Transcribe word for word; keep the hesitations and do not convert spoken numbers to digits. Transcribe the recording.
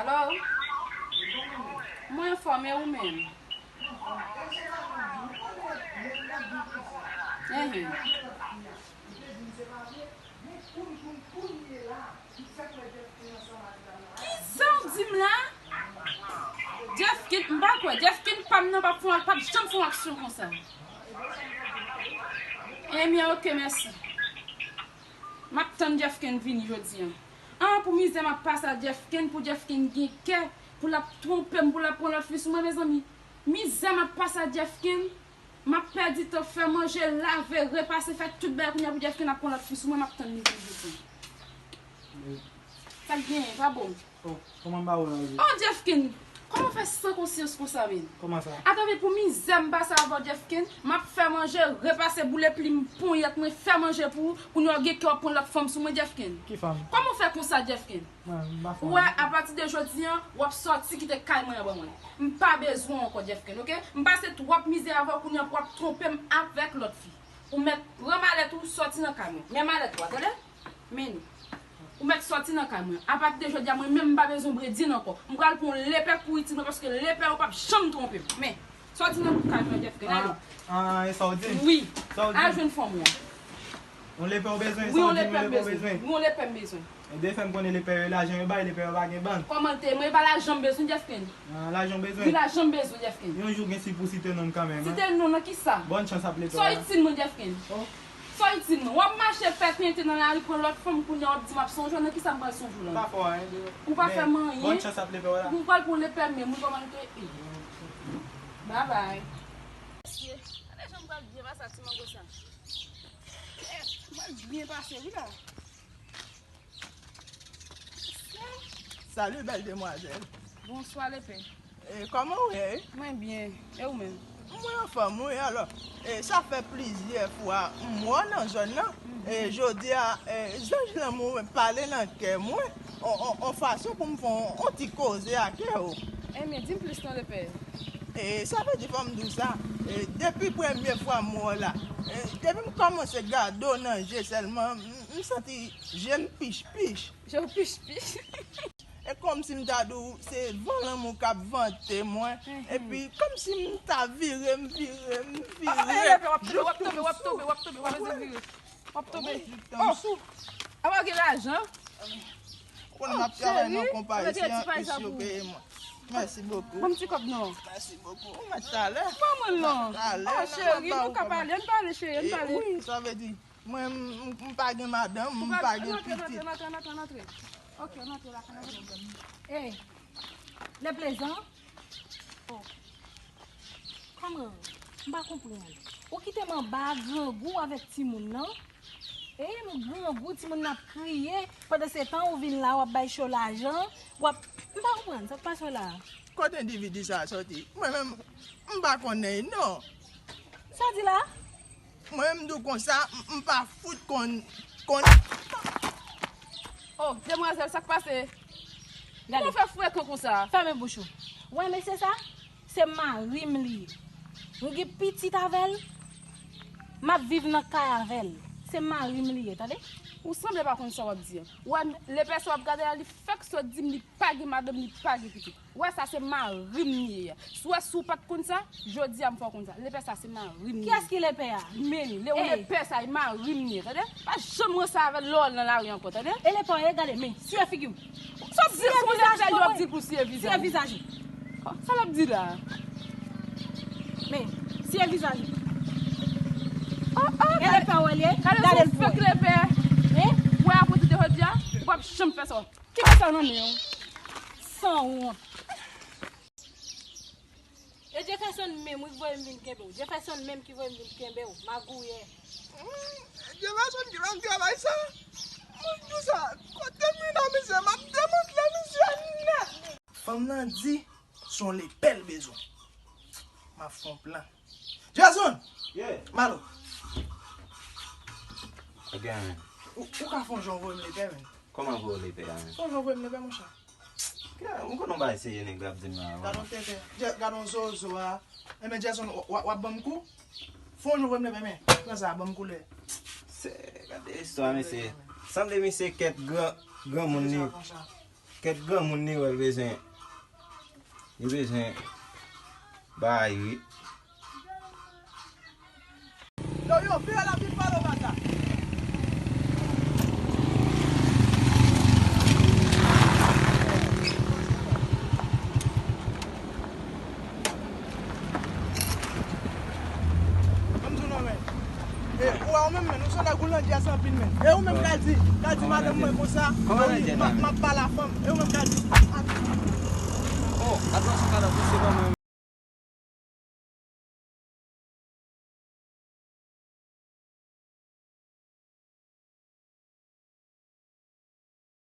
Hello? Mwen anfòm, e ou menm? Enhen. Kisa w di m la? Jeffkin, m pa kwè. Jeffkin pa m nan p ap fè, p ap janm fè yon aksyon konsa. Ebyen, oke, mèsi. M ap tann Jeffkin vini jodi a. An, pou mizè m ap pase a Jeffkin, pou Jeffkin gen kè, pou l ap twonpe m, pou l ap pran lòt fi sou mwen, mezanmi. Mizè m ap pase a Jeffkin, m ap pèdi tan fè manje, lave, repase, fè tout bagay kounye a pou Jeffkin ap pran lòt fi sou mwen, m ap tann li vini jodi a. Sa k genyen, pa bon. Oh, kòman m ba ou la, Jeffkin? Oh, Jeffkin, kòman w fè san konsyans konsa, men? Kòman sa? Atann, pou mizè m pase avè w, Jeffkin, m ap fè manje, repase, boule plim, ponyèt mwen, fè manje pou ou, kounye a w gen kè w ap pran lòt fanm sou mwen, Jeffkin. Ki fanm? Kòman w fè konsa, Jeffkin? Mwen, m pa fanm. Ou wè, apati de jodi a, w ap sòti kite kay mwen an ban mwen. M pa bezwen w ankò, Jeffkin, oke? M pase twòp mizè avè w, kounye a pou w ap twonpe m avèk lòt fi. Ou mèt pran malèt ou, sòti nan kay mwen. Men malèt ou a, tande? Men li. Ou mèt sòti nan kay mwen. Apati de jodi a, mwen menm m pa bezwen bredin ankò. M pral pran yon lepè kouri timoun paske lepè yo p ap janm twonpe m. Men, sòti nan kay mwen, Jeffkin, ale. Ah, ah, e sa w di m? Wi. Sa w di m? Al jwenn fanm ou an. Yon lepè w bezwen? Wi, sa w di m, yon lepè m bezwen. Wi, yon lepè m bezwen. E de fè m konnen lepè yo, lajan yo bay, lepè yo pa gen bann. Kòman l te ye? Mwen pa lajan m bezwen, Jeffkin. Ah, lajan w bezwen? Wi, lajan m bezwen, Jeffkin. Yon jou gen si pou site non m kanmenm, hein? Site non nan kisa? Bòn chans ap lepè w la. Sa w itil mwen, Jeffkin? Oh. Sa w itil mwen? W ap mache fè tenten nan lari, pran lòt fanm, kounye a w ap di m ap sonje w, nan kisa m pral sonje w la? M pa fè w anyen. Ou pa fè m anyen. Bòn chans ap lepè w la. Ou pral pran lepè m, wi, kòman l te ye. Babay. Mesye, gade jan m pral byen pase a ti mango sa. Kèt, m pral byen pase, wi, la. Salut, belle demoiselle. Bonswa, lepè. E, kòman w ye? Mwen byen. E ou menm? Mwen anfòm, wi. Alò, e, sa fè plizyè fwa m wè w nan zòn nan. E, jodi a, e, zanj lanmou pale nan kè mwen. On, on, on fason pou m fè on, on ti koze ak ou. Ebyen, di m plis non, lepè. E, sa vle di, fò m di w sa. E, depi premye fwa m wè w la, e, depi m kòmanse gade w nan je sèlman, m, m santi je m pich pich. Je w pich pich. E kòmsi m ta di w se van lanmou k ap vante mwen. Epi kòmsi m ta vire, m vire, m vire. W ap tonbe, w ap tonbe, w ap tonbe, w ap tonbe, w ap tonbe. Oh, apa w gen lajan? Ou konnen m ap travay nan konpayi, se an ich yo peye mwen. Mèsi bokou. Ban m ti kòb non. Mèsi bokou. Ou mèt talè. Ban mwen non. Talè. Oh, cheri, nou ka pale, ann pale, cheri, ann pale. Wi, sa vle di, mwen, m, m, m pa gen madanm, m pa gen pitit. Ann antre, ann antre, ann antre, ann antre. Ok, ann antre la, ann antre. Ey, Lè Plezan. Oh. Kòman? M pa konprann. Ou kite m anba a grangou avèk timoun nan. E m grangou, timoun nan ap kriye. Pandan se tan, ou vin la, w ap bay cho lajan. W ap, m pa konprann sa k pase w la. Kote endividi sa a soti? Mwen menm, m pa konnen l non. Sa w di la? Mwen, m di w konsa, m, m pa fout konn, konn. Oh, demwazèl, sa k pase? Gade. Kòman w fè frekan konsa? Fèmen bouch ou. Ou wè mesye sa? Se mari m li ye. M gen pitit avè l. M ap viv nan kay avè l. Se mari m li ye, tande? Ou sanble pa konn sa w ap di an. Ou wè, lepè sa w ap gade la, li fèk sot di m li pa gen madanm, li pa gen pitit. Ou wè sa se mari m li ye. Si w wè si w pa t konn sa, jodi a m fè w konn sa. Lepè sa se mari m li ye. Kiyès ki lepè a? Men, le, ou lepè sa, e mari m li ye, tande? Pa janm ranse avè l lè w al nan lari ankò, tande? E lepè w ye, gade, men, siye figi w. Sa w ap di pou lepè yo ap di l pou siye vizaj. Siye vizaj ou. Sa l ap di la? Men, siye vizaj ou. Oh, oh, e lepè w li ye, gade l pou w wè. Gade sou fèk lepè. Hein? Ou wè apre tout jodi a, ou p ap janm fè sa. Kite sa nan men w. Sanwont. E Jefferson menm wi k voye m vin kenbe w. Jefferson menm ki voye m vin kenbe w. Magouyè. Hmm, Jefferson ki ban m travay sa? Mwen di w sa, kote m vin nan misye, m ap demantle misye nèt. Fanm nan di, se yon lepè l bezwen. M ap fè yon plan. Jefferson! Yeah. Malo. Ok, men. Ou, ou ka fè yon jan voye m lepè, men. Kòman voye w lepè a, men? Fè yon jan voye m lepè, monchè. Gad, ou konn yon bagay serye nèg la ap di m la, gad yon tenten, gad yon zozo a. Enben, Jefferson, w, w, w ap ban m kou? Fè yon jan voye m lepè, men. Pran sa, ban m koulè. Se, gade istwa, mesye. Sanble misye kèt gran, granmoun li. Kèt granmoun li wè l bezwen, li bezwen bay wi. Yo, yo, fè l ap vin pale w pa sa. Ban m di w non, men. E, ou wè ou menm, men, ou se nèg ou landjès anpil, men. E ou menm ka di, ka di madanm mwen konsa, m ap pale a fanm. E ou menm ka di, a, a,